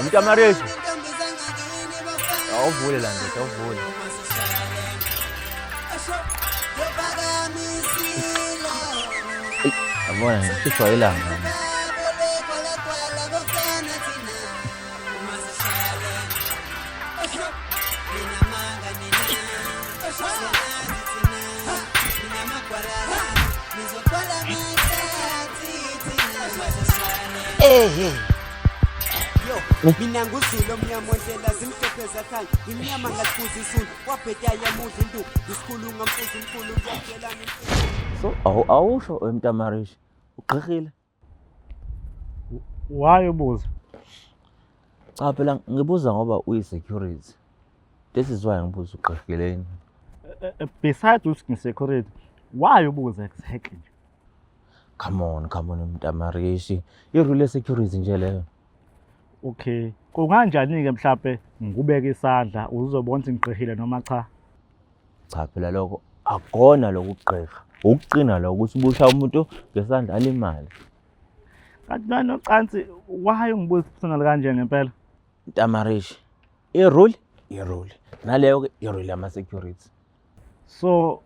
Mntamareshi. Awuvule la ndoda, awuvule. Yabona nje, sishwa ilanga. Hey, Mina nguzulu omnyama ondlela zimhlophe zakhanya ngimnyama ngaliphuza izulu wabhekaya mudla intu ngisikhulu ngamfuza umkhulu ngiyakutshela. So awusho emntamarish ugqirhile. Why ubuza? Cha phela ngibuza ngoba uyi-security. This is why ngibuza ugqirhile yini. Besides ukuthi ngi-security, why ubuza exactly nje? Come on, come on mntamarishi. I-rule security nje leyo. Okay. Kunganjani-ke mhlampe ngikubeke isandla uzobona ukuthi ngigqihile noma cha? Cha phela lokho akukona lokugqirha. Ukuqina lokho ukuthi ubusha umuntu ngesandla alimale. Kanti nanocansi why ungibuza personal kanje ngempela? Mntamarishi. I-rule, i-rule. Naleyo ke i-rule yama-security. So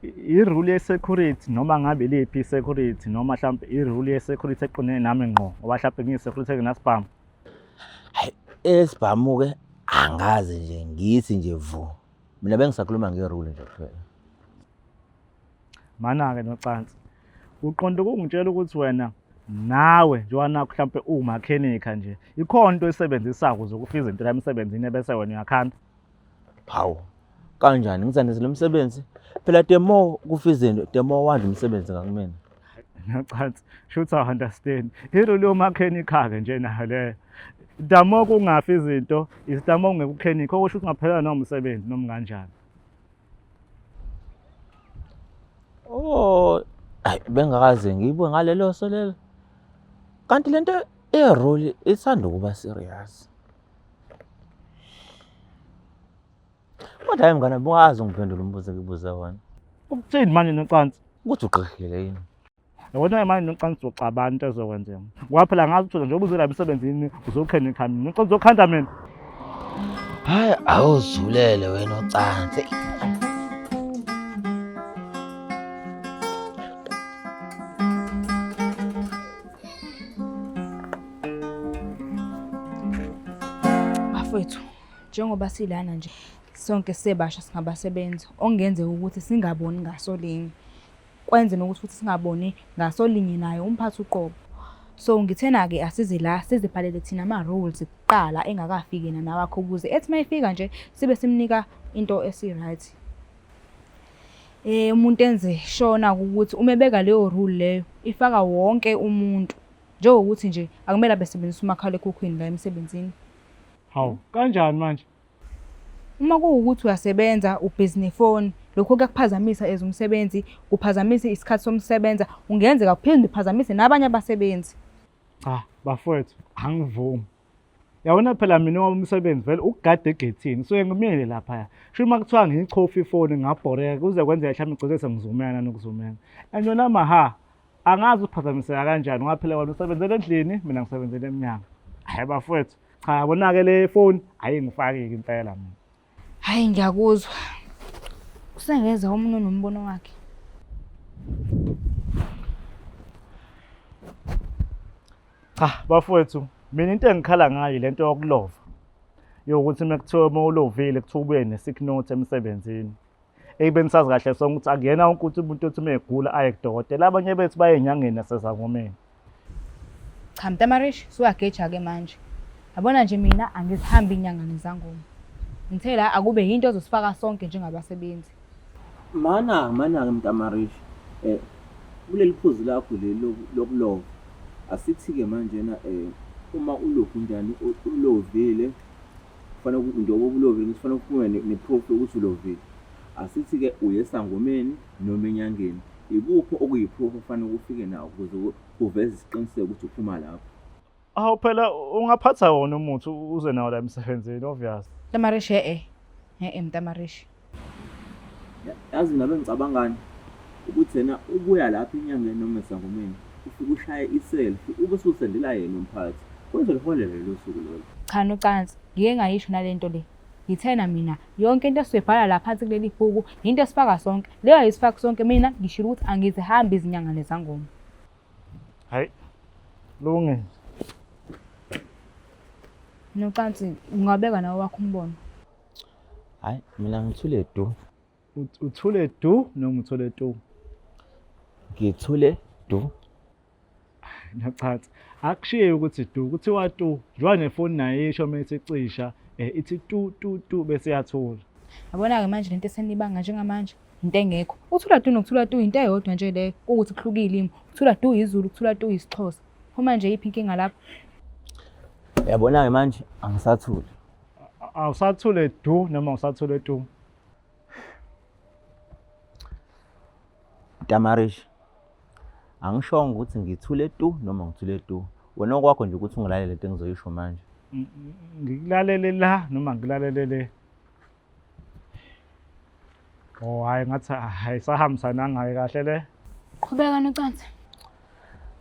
i-rule ye-security noma ngabe iliphi i-security noma mhlawumbe i-rule ye-security eqondene nami ngqo ngoba mhlawumbe ngiyi-security engenasibhamu. Hayi, esibhamu-ke angazi nje ngithi nje vu. Mina bengisakhuluma nge-rule nje kuphela. Mana-ke nocansi. Uqonde ukungitshela ukuthi wena nawe njengoba nakho mhlawumbe uwumakhenikha nje ikhona into oyisebenzisayo ukuze kufike izinto la emsebenzini ebese wena uyakhanda. Hawu, kanjani ngizandisele umsebenzi? Phela the more kufa izinto, the more wanda umsebenzi ngakumina. Nocansi, shuthi I understand. I-rule yomakhenikha-ke nje nayo leyo. The more kungafi izinto, is the more ungeke ukhenikhe, okusho ukuthi ungaphelelwa nomsebenzi noma kanjani. Oh, hayi bengakaze ngiyibuke ngalelo so lelo. Kanti lento ye-rule ithanda ukuba serious. Kodwa hayi mngane, bungazi ungiphendula umbuzo engikubuze wona. Ukuthini manje nocansi? Ukuthi ugqihile yini? Yabona manje nocansi uzoxabana into ezokwenzeka. Ngoba phela ngazi ukuthi njengoba uzola emsebenzini uzokhenikha mina. Nocansi uzokhanda mina. Hayi awuzulele wena ucansi. Bafowethu, njengoba silana nje sonke sisebasha singabasebenzi okungenzeka ukuthi singaboni ngaso linye. Kwenze nokuthi futhi singaboni ngaso linye naye umphathi uqobo. So ngithena-ke asize la sizibhalele thina ama-rules kuqala engakafiki yena nawakhe ukuze ethi uma efika nje sibe simnika into esi-right. Umuntu enze shona ukuthi uma ebeka leyo rule leyo ifaka wonke umuntu. Njengokuthi nje akumele abesebenzisa umakhalekhukhwini la emsebenzini. Hawu, kanjani manje? Uma kuwukuthi uyasebenza ubhizi nefoni, lokho kuyakuphazamisa as umsebenzi, kuphazamise isikhathi somsebenza, kungenzeka kuphinde kuphazamise nabanye abasebenzi. Cha, bafowethu, angivumi. Yabona phela mina owami umsebenzi vele ukugada egethini, suke ngimile laphaya. Sho uma kuthiwa ngiyichofe ifoni ngabhoreka kuze kwenzeke mhlawumbe ngigcine sengizumeka nanokuzumeka. And yona maha angazi uphazamiseka kanjani ngoba phela wena usebenzela endlini mina ngisebenzela emnyango. Hhayi bafowethu, cha yabona-ke le foni ayingifaki-ke impela mina. Hhayi ngiyakuzwa. Usengeza omunye onombono wakhe. Cha bafowethu, mina into engikhala ngayo lento yokulova. Yokuthi uma kuthiwa uma ulovile kuthiwa ubuye ne-sick note emsebenzini. Ekubeni sazi kahle sonke ukuthi akuyena wonke ukuthi umuntu othi uma egula aye kudokotela. Abanye bethu baye enyangeni nasezangomeni. Cha Mntamarish, suyageja-ke manje. Yabona nje mina angizihambi inyanga nezangoma. Ngithe la akube yinto ezosifaka sonke njengabasebenzi. Mana, mana-ke Mntamarish. Eh, kuleli phuzu lakho leli lokulova, asithi-ke manjena eh uma ulokhu njani ulovile kufanele njengoba ubulovile kufanele uphume ne-proof yokuthi ulovile. Asithi-ke uye esangomeni noma enyangeni, ikuphi okuyi-proof ofanele ufike nawo ukuze uveze isiqiniseko ukuthi uphuma lapho? Awu phela ungaphatha wona umuthi uze nawo la emsebenzini obvious. Mntamarish e-e. E-e Mntamarish. Yazi ngabe ngicabangani ukuthi yena ubuya lapha enyangeni noma esangomeni ufike ushaye i-selfie ube ususendela yena umphathi. Kuzoliholela lelo suku lolo. Cha nocansi, ngike ngayisho nale nto le. Ngithena mina yonke into esizoyibhala la phansi kuleli bhuku yinto esifaka sonke. Leyo ayisifaki sonke mina ngishilo ukuthi angizihambi izinyanga nezangoma. Hayi. Lunge. Nocansi ungabeka nawe wakho umbono. Hayi mina ngithule du. Uthule du noma uthule tu? Ngithule du. Nocansi. Akushiye ukuthi du kuthiwa tu. Njengoba nefoni nayo isho uma isicisha ithi tu tu tu bese iyathula. Yabona-ke manje lento esenibanga njengamanje into engekho. Ukuthula du nokuthula tu into eyodwa nje leyo kuwukuthi kuhlukile ilimi. Ukuthula du isiZulu, ukuthula tu isiXhosa. Phuma nje iphi inkinga lapho? Yabona-ke manje angisathuli. Awusathule du noma usathule tu? Tamarish, angishongo ukuthi ngithule tu noma ngithule tu. Wena okwakho nje ukuthi ungilalele lento engizoyisho manje. Ngikulalele la noma ngikulalele le? Oh hayi ngathi ayisahambisananga kahle le. Qhubeka nocansi.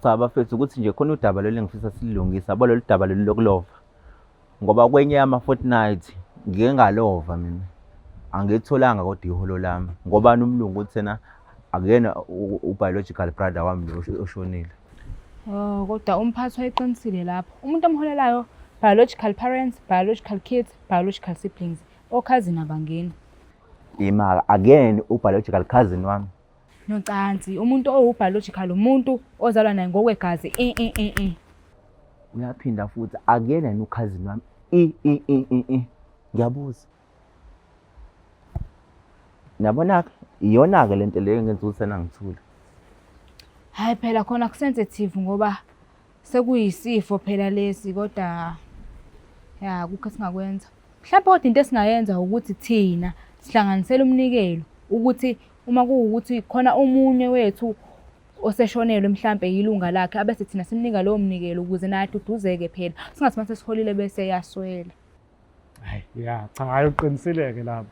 Cha bafethu ukuthi nje khona udaba lolu engifisa sililungise, yabo lolu daba lolu lokulova. Ngoba kwenye yama-fortnight ngike ngalova mina. Angilitholanga kodwa iholo lami ngoba umlungu uthena akuyena u-biological brother wami lo oshonile. Oh, kodwa umphathi wayeqinisile lapho. Umuntu omholelayo biological parents, biological kids, biological siblings. Okhazini abangeni. Imaka akuyena u-biological cousin wami. Nocansi, umuntu owu-biological umuntu ozalwa naye ngokwegazi. I i i i. Uyaphinda futhi akuyena yena ukhazini wami. I i i i i. Ngiyabuza. Niyabona-ke iyona-ke lento leyo engenza ukuthi sena ngithule. Hayi phela khona kusensitive ngoba sekuyisifo phela lesi kodwa ya kukho esingakwenza. Mhlawumbe kodwa into esingayenza ukuthi thina sihlanganisele umnikelo ukuthi uma kuwukuthi khona omunye wethu oseshonelwe mhlampe yilunga lakhe abese thina simnika lowo mnikelo ukuze naye aduduzeke phela. Singathi mase siholile bese yaswela. Hayi ya cha hayi uqinisile-ke lapho.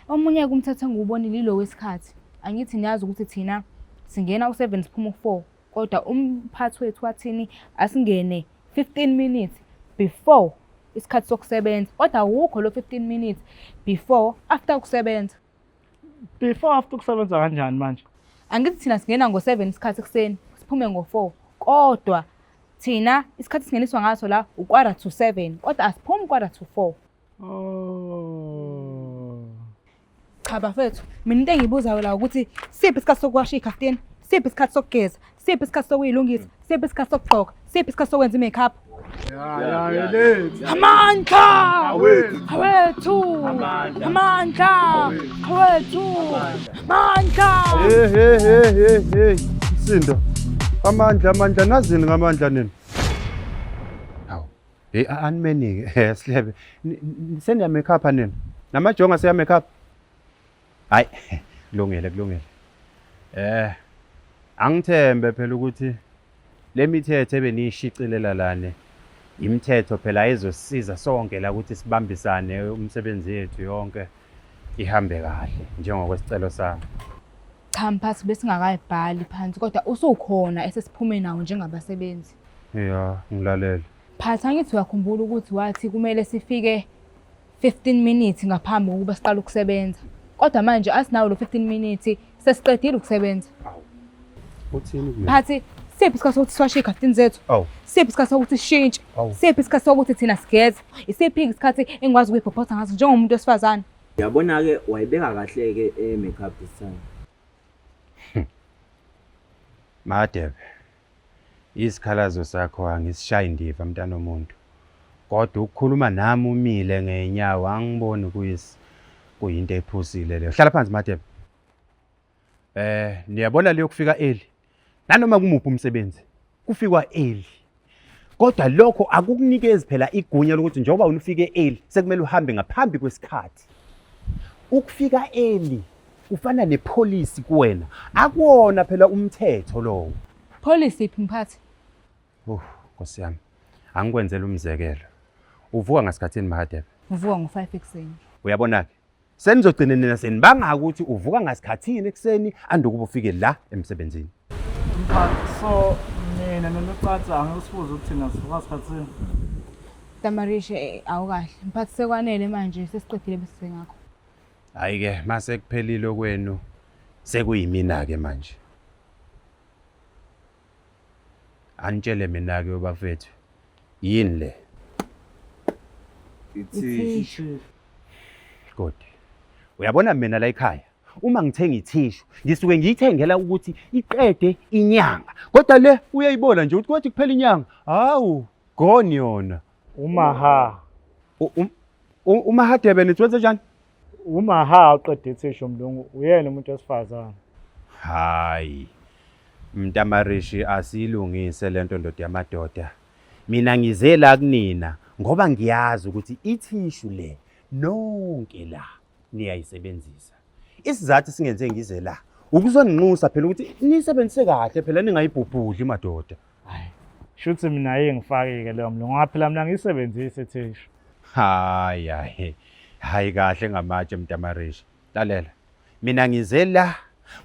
Omunye-ke umthetho engiwubonile ilo wesikhathi. Angithi niyazi ukuthi thina singena u-7 siphuma u-4 kodwa umphathi wethu wathini asingene 15 minutes before isikhathi sokusebenza kodwa awukho lo 15 minutes before after ukusebenza. Before after ukusebenza kanjani manje? Angithi thina singena ngo-7 isikhathi ekuseni siphume ngo-4 kodwa thina isikhathi singeniswa ngaso la u-quarter to 7 kodwa asiphumi quarter to 4. Oh. Cha bafethu, mina into engiyibuzayo la ukuthi siphi isikhathi sokuwasha ikhaftini, siphi isikhathi sokugeza, siphi isikhathi sokuyilungisa, siphi isikhathi sokugqoka, siphi isikhathi sokwenza i-makeup. Ya ya lethu. Amandla! Awethu! Amandla! Awethu! Amandla! Hey hey hey hey hey Msindo. Amandla amandla nazini ngamandla nini? Hawu. Hey animeni ke silebe. Seniya make up nini? Namajonga seya make up. Hayi kulungile kulungile. Angithembe phela ukuthi le mithetho ebeniyishicilela lana imithetho phela ezosiza sonke la ukuthi sibambisane umsebenzi yethu yonke ihambe kahle njengokwesicelo sami. Cha mphathi besingakayibhali phansi kodwa usukhona esesiphume nawo njengabasebenzi. Ya, ngilalele. Phathi angithi uyakhumbula ukuthi wathi kumele sifike 15 minutes ngaphambi kokuba siqale ukusebenza. Kodwa manje asinawo lo 15 minutes sesiqedile ukusebenza. Uthini kumina? Phathi siphi isikhathi sokuthi siwashe iy'khaftini zethu? Awu. Siphi isikhathi sokuthi sishintshe? Awu. Siphi isikhathi sokuthi thina sigeze? Isiphi isikhathi engikwazi ukuyiphophotha ngaso njengomuntu wesifazane? Yabona-ke wayibeka kahle-ke e-makeup this time. Madebe. Isikhalazo sakho angisishayi ndiva mntana omuntu. Kodwa ukukhuluma nami umile ngenyawo angiboni kuyinto ephusile leyo. Hlala phansi Madebe. Niyabona leyo kufika early. Nanoma kumuphi umsebenzi kufikwa early. Kodwa lokho akukunikezi phela igunya lokuthi njengoba ufike early sekumele uhambe ngaphambi kwesikhathi. Ukufika early kufana nepolicy kuwena. Akuwona phela umthetho lowo. Policy iphi mphathi? Oh, Nkosi yami. Angikwenzele umzekelo. Uvuka ngasikhathini Mahadebe? Ngivuka ngo-5 ekuseni. Uyabona ke? Senizogcina nina senibanga ukuthi uvuka ngasikhathini ekuseni andukuba ufike la emsebenzini. Mphathi, so Mina noNocansi angikusibuze ukuthi thina sivuka sikhathini. Tamarishe awukahle. Mphathi sekwanele manje sesiqedile bese ngakho. Hhayi-ke mase kuphelile kwenu sekuyimina-ke manje. Anitshele mina-ke bafethu yini le? Ithishu. Good. Uyabona mina la ekhaya uma ngithenga ithishu ngisuke ngiyithengela ukuthi iqede inyanga. Kodwa le uyayibona nje ukuthi kwathi kuphela inyanga, hawu gone yona. Umaha. UMahadebe nithi wenze njani? Umaha uqeda ithishu mlungu uyena umuntu wesifazane. Hayi. Mntamarishi asiyilungise lento ndoda yamadoda. Mina ngize la kunina ngoba ngiyazi ukuthi ithishu le nonke la niyayisebenzisa. Isizathu singenze ngize la ukuzoninxusa phela ukuthi nisebenzise kahle phela ningayibhubhudli madoda. Hayi. Shuthi mina yengifakike leyo mlungu ngoba phela mina ngiyisebenzise ithishu. Hayi hayi. Hayi kahle ngamatshe mntamarishi. Lalela. Mina ngize la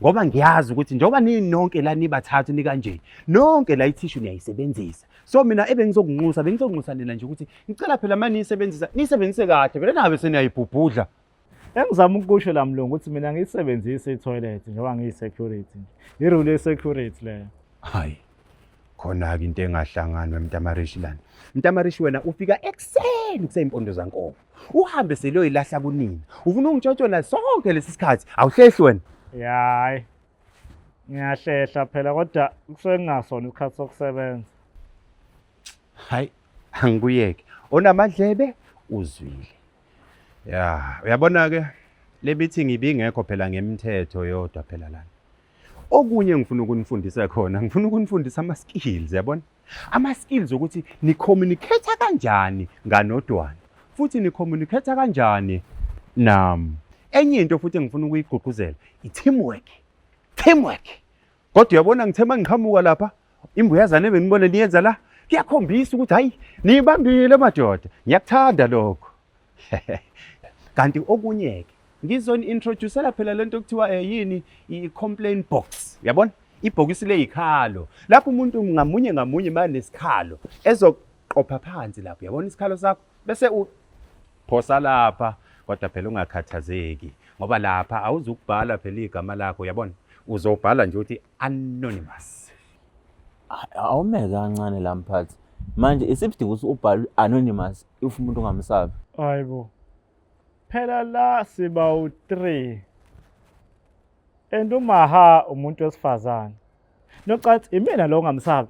ngoba ngiyazi ukuthi njengoba ninonke la nibathathu nikanje nonke la ithishu niyayisebenzisa. So mina ebengizokunxusa bengizonxusa nina nje ukuthi ngicela phela manje niyisebenzisa niyisebenzise kahle phela nabe seniyayibhubhudla. Engizama ukusho la mlungu ukuthi mina ngiyisebenzise i-toilet njengoba ngiyi-security nje. I-rule ye-security leyo. Hayi. Khona-ke into engahlangani wemntamarishi lana. Mntamarishi wena ufika ekuseni kuseyimpondo zankomo. Uhambe seloyilahla kunina. Ufuna ungitshotshona sonke lesi sikhathi. Awuhlehli wena. Ya hayi. Ngiyahlehla phela kodwa kusuke kungasona isikhathi sokusebenza. Hayi, angikuyeke. Onamadlebe uzwile. Ya, uyabona ke le meeting ibingekho phela ngemithetho yodwa phela lana. Okunye ngifuna ukunifundisa khona, ngifuna ukunifundisa ama skills, yabona? Ama skills ukuthi ni communicate kanjani nganodwana. Futhi ni communicate kanjani nami. Enye into futhi engifuna ukuyigqugquzela, i teamwork. Teamwork. Kodwa uyabona ngithe mangiqhamuka lapha imbuyazane benibone niyenza la kuyakhombisa ukuthi hayi niyibambile madoda. Ngiyakuthanda lokho. Kanti okunye ke ngizoni-introducela phela lento okuthiwa yini i-complaint box. Uyabona? Ibhokisi leyikhalo. Lapho umuntu ngamunye ngamunye manesikhalo ezoqopha phansi lapho. Uyabona isikhalo sakho? Bese uphosa lapha kodwa phela ungakhathazeki ngoba lapha awuzukubhala phela igama lakho uyabona? Uzobhala nje uthi anonymous. Awumeke kancane la mphathi. Manje isiphi ukuthi ubhale anonymous if umuntu ungamsabi? Hayibo. Phela la siba u-3. And uMaha umuntu wesifazane. Nocathi imina lo ongamsabi.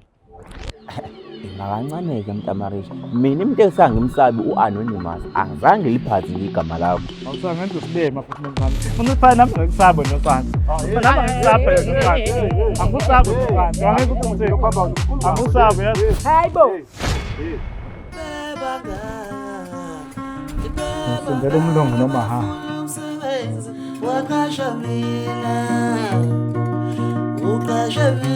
Makancane-ke mntamarisha. Mina imuntu esangimsabi u-anonymous angizange liphathe nje igama lakho. Awusangenza isilima futhi mntwana. Unuphana nami ngikusabe nocansi. Nami angikusabe nocansi. Angikusabe nocansi. Angeke uthi angikusabe yazi. Hayibo. Ngisindela umlungu noMaha. Waqasha mina, uqashe mina.